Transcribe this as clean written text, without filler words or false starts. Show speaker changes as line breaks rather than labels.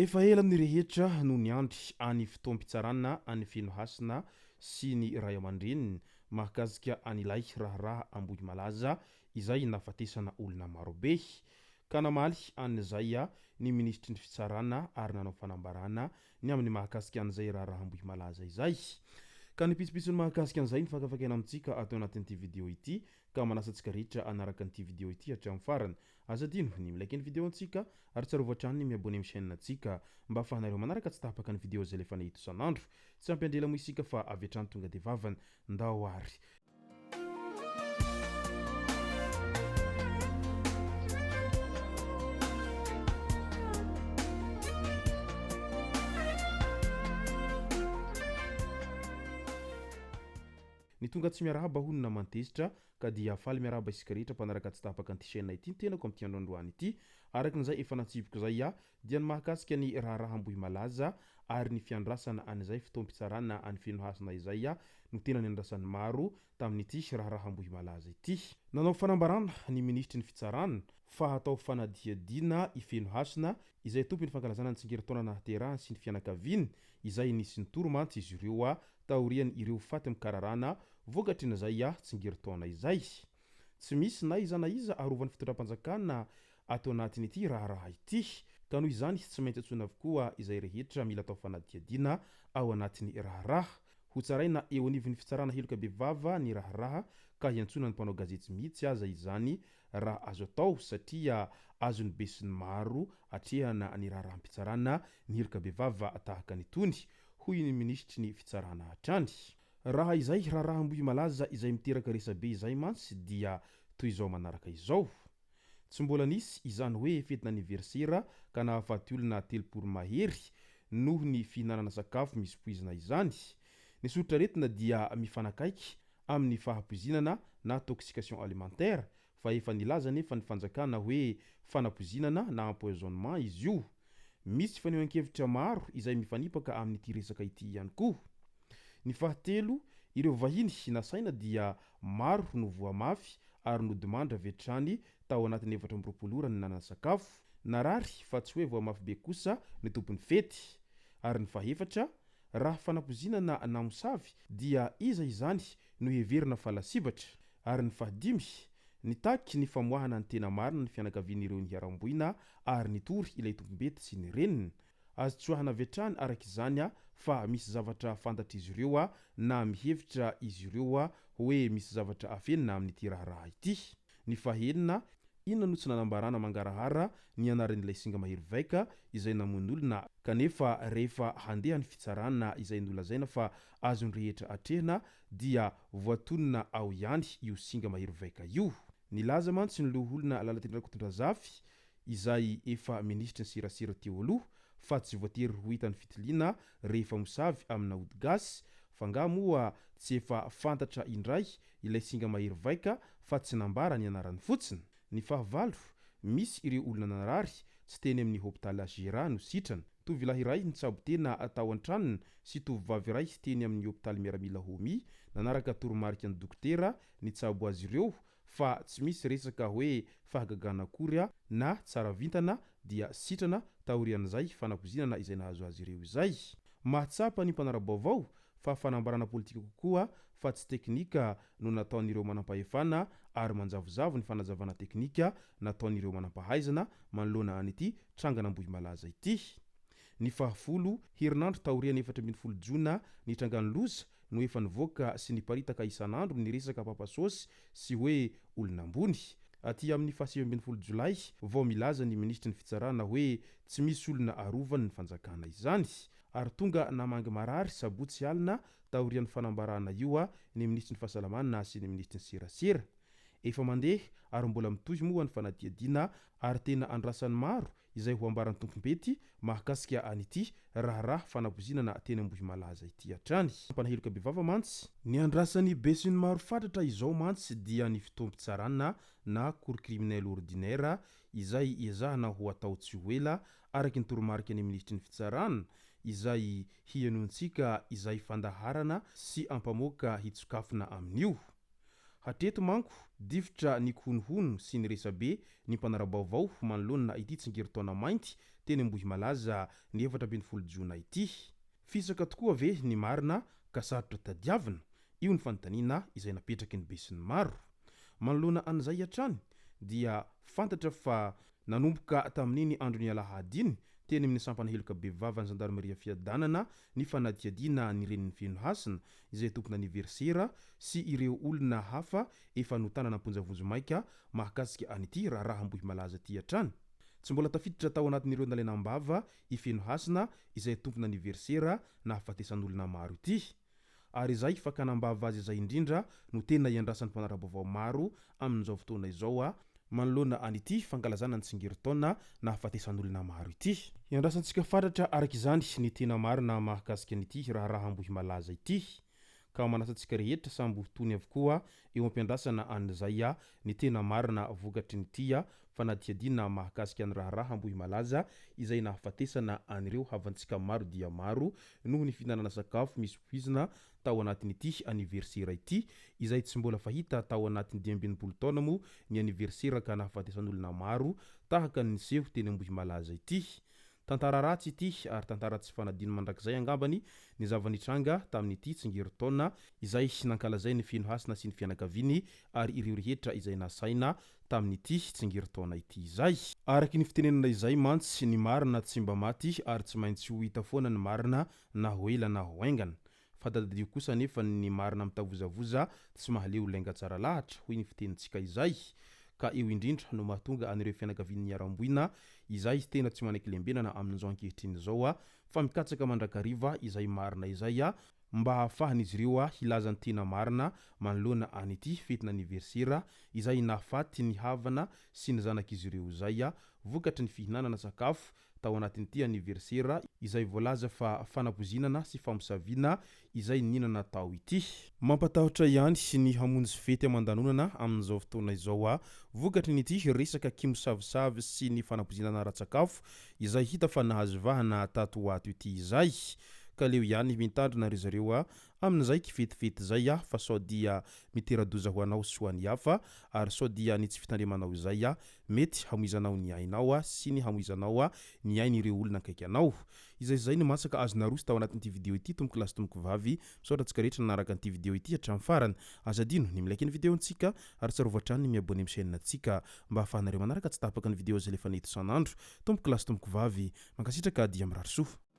Efa ela ny rehetra no niandry any fotoam-pitsarana an'i Fenohasina sy ny ray aman-dreniny mahakasika an'ilay raharaha Ambohimalaza izay nahafatesana olona marobe. Ka namaly an'izay ny minisitry ny fitsarana ary nanao fanambarana ny amin'ny mahakasika an'izay raharaha Ambohimalaza izay. Ka ny pitsopitsony mahakasika an'izay no fakafakaina amintsika ato anatin'ity video ity ka manasa antsika rehetra hanaraka an'ity video ity hatramin'ny farany. Aza adino ny mi-like ny video antsika ary tsarovy hatrany ny mi-abonner amin'ny chaîne antsika mba afahanareo manaraka tsy tapaka ny video izay alefanay eto isan'andro. Tsy ampy andrela moa isika fa avy hatrany tonga dia vavany. Ndao ary. Ny tonga tsy miarahaba hono naman-tezitra Ka dia faly miarahaba isika rehetra mpanaraka tsy tapaka an'ity chaîne ity ny tenako amin'ity andro androany ity. Araka ny izay efa natsipiko izay aho dia ny mahakasika ny raharaha Ambohimalaza ary ny fiandrasana an'izay fotoam-pitsarana any Fenohasina izay aho no tena niandrasan'ny maro tamin'ity raharaha Ambohimalaza ity. Nanao fanambarana ny minisitry ny fitsarana fa hatao fanadihadiana i Fenohasina izay tompon'ny fankalazana ny tsingerin-taona nahaterahany sy ny fianakaviany izay nisy nitory mantsy izy ireo taorian' ireo faty mikararana vokatrin'izay tsingerin-taona izay. Tsy misy na iza na iza arovan'ny fitondram-panjakana ato anatin'ity raharaha ity, ka noho izany tsy maintsy antsoina avokoa izay rehetra mila atao fanadihadiana ao anatin'ny raharaha. Hotsaraina eo anivon'ny fitsarana heloka bevava ny raharaha ka hiantsoana ny mpanao gazety mihitsy aza izany raha azo atao satria azon'ny besinimaro atrehana ny raharaham-pitsarana ny heloka bevava tahaka an'itony, hoy ny minisitry ny fitsarana hatrany. Raha izay raharaha Ambohimalaza izay miteraka resabe izay mantsy dia toy izao manaraka izao. Tsy mbola nisy izany hoe fetin'aniversera ka nahafaty olona 30 mahery noho ny fihinanana sakafo misy poizina izany. Ny soritr'aretina dia mifanakaiky amin'ny fahapoizinana na toxication alimentaire fa efa nilaza anefa ny fanjakana hoe fanapoizinana na empoisonnement izy io. Misy fanehoan-kevitra maro izay mifanipaka amin'ity resaka ity ihany koa. Ny fahatelo, ireo vahiny nasaina dia maro no voa mafy ary nodimandry avy hatrany tao anatin'ny 24 ora nihinanana sakafo. Narary fa tsy hoe voa mafy be kosa ny tompon'ny fety. Ary ny fahefatra, raha fanapoizinana na mosavy dia iza izany no heverina fa lasibatra? Ary ny fahadimy, nitaky ny famoahana ny tena marina ny fianakavian'ireo niharam-boina ary nitory ilay tompom-bety sy ny reniny. Azo tsoahana avy hatrany araka izany fa misy zavatra fantatr'izy ireo na mihevitra izy ireo hoe misy zavatra afenina amin'ity raharaha ity. Ny fahenina, inona no tsy nanambarana mangarahara ny anaran'ilay singa mahery vaika izay namono olona kanefa rehefa handeha ny fitsarana izay nolazaina fa azon'ny rehetra atrehina dia voatonona ao ihany io singa mahery vaika io. Nilaza mantsy ny loholona Lalatiana Rakotondrazafy izay efa minisitry ny serasera teo aloha fa tsy voatery ho hita ny fitiliana rehefa mosavy amina ody gasy fa nga moa tsy efa fantatra indray ilay singa mahery vaika fa tsy nambara ny anarany fotsiny. Ny fahavalo, misy ireo olona narary tsy teny amin'ny hopitaly HJRA no sitrana. Tovilahy iray nitsabo tena tao an-tranony sy tovovavy iray teny amin'ny hopitaly miaramila HOMI nanaraka toromarika ny dokotera nitsabo azy ireo fa tsy misy resaka hoe fahagagana akory na tsara vintana dia sitrana taorian'izay fanapoizinana izay nahazo azy ireo izay. Mahatsapa ny mpanara-baovao fa fanambarana politika kokoa fa tsy teknika no nataon'ireo manampahefana ary manjavozavo ny fanazavana teknika nataon'ireo manampahaizana manoloana an'ity trangan'Ambohimalaza ity. Ny fahafolo herinandro taorian'ny 14 jona nitrangan'ny loza no efa nivoaka sy niparitaka isan'andro ny resaka papa sôsy sy hoe olona ambony. Aty amin'ny faha 19 jolay vao milaza ny minisitry ny fitsarana hoe tsy misy olona arovany ny fanjakana izany. Ary tonga namangy marary sabotsy alina taorian'ny fanambarana io ny minisitry ny fahasalamana sy ny minisitry ny serasera. Efa mandeha ary mbola mitohy moa ny fanadihadiana ary tena andrasan'ny maro izay ho ambaran'ny tompom-bety mahakasika an'ity raharaha fanapoizinana teny Ambohimalaza ity hatrany. Mpanaheloka bevava mantsy. Ny andrasan'ny besinimaro fatratra izao mantsy dia ny fotoam-pitsarana na cour criminelle ordinaire izay ezahana ho atao tsy ho ela araka ny toromarika ny minisitry ny fitsarana izay hihainoantsika izay fandaharana sy ampamoaka hitsokafona amin'io. Hatreto manko, difotra ny kohonohono sy ny resabe ny mpanara-baovao manoloana ity tsingerin-taona mainty teny Ambohimalaza ny 14 jona ity. Fisaka tokoa ve ny marina ka sarotra tadiavina? Io ny fanontaniana izay napetraky ny besinimaro. Manoloana an'izay hatrany dia fantatra fa nanomboka tamin'iny andron'ny alahady iny teny amin'ny sampana heloka bevavan'ny zandarimaria Fiadanana ny fanadihadiana ny renin'i Fenohasina izay tompon'aniversera sy ireo olona hafa efa notanana am-ponja vonjimaika mahakasika an'ity raharaha Ambohimalaza ity hatrany. Tsy mbola tafiditra tao anatin'ireo nalaina am-bava i Fenohasina izay tompon'aniversera nahafatesan'olona maro ity. Ary izay fakana am-bava azy izay indrindra no tena iandrasan'ny mpanara-baovao maro amin'izao fotoana izao manoloana an'ity fankalazana ny tsingerin-taona nahafatesan'olona maro ity. Iandrasantsika fatratra araka izany ny tena marina mahakasika an'ity raharaha Ambohimalaza ity. Ka manasa antsika rehetra samby ho tony avokoa eo am-piandrasana an'izay ny tena marina vokatry ny tia fanadihadiana mahakasika ny raharaha Ambohimalaza izay nahafatesana an'ireo havantsika maro dia maro noho ny fihinanana sakafo misy poizina tao anatin'ity aniversera ity izay tsy mbola fahita tao anatin'ny 65 taona moa ny aniversera ka nahafatesan'olona maro tahaka ny niseho teny Ambohimalaza ity. Tantara ratsy ity ary tantara tsy fanadino mandrakizay angambany ny zava-nitranga tamin'ity tsingerin-taona izay nankalazain'i Feno Hasina sy ny fianakaviany ary ireo rehetra izay nasaina tamin'ity tsingerin-taona ity izay. Araky ny fitenenana izay mantsy, ny marina tsy mba maty ary tsy maintsy ho hita foana ny marina na ho ela na ho haingana. Fa tadidio kosa anefa ny marina mitavozavoza tsy mahaleo lainga tsara lahatra, hoy ny fitenintsika izay. Ka eo indrindra no mahatonga an'ireo fianakavian'ny niharam-boina izay tena tsy manaiky lembenana amin'izao ankehitriny izao fa mikatsaka mandrakariva izay marina izay mba hahafahan'izy ireo hilaza ny tena marina manoloana an'ity fetin'aniversera izay nahafaty ny havana sy ny zanak'izy ireo izay vokatry ny fihinanana sakafo tao anatin'ity aniversera izay voalaza fa fanapoizinana sy famosaviana izay nihinana tao ity. Mampatahotra ihany ny hamonjy fety aman-danonana amin'izao fotoana izao vokatry ny ity resaka kimosavosavy sy ny fanapoizinana ara-tsakafo izay hita fa nahazo vahana tato ho ato ity izay ka aleo ihany mitandrina ry zareo amin'izay kifetifety izay fa sao dia mitera-doza ho anao sy ho an'ny hafa ary sao dia ny tsy fitandremanao izay Mety hamoizanao ny ainao sy ny hamoizanao ny ain'ireo olona akaiky anao. Izay izay no masaka azo naroso tao anatin'ity video ity tompoko lahy sy tompoko vavy. Misaotra antsika rehetra nanaraka an'ity video ity hatramin'ny farany. Aza adino ny mi-like ny video-ntsika ary tsarovy hatrany ny mi-abonner amin'ny chaîne-ntsika mba ahafahanareo manaraka tsy tapaka ny video izay alefanay eto isan'andro. Tompoko lahy sy tompoko vavy, mankasitraka dia mirary soa.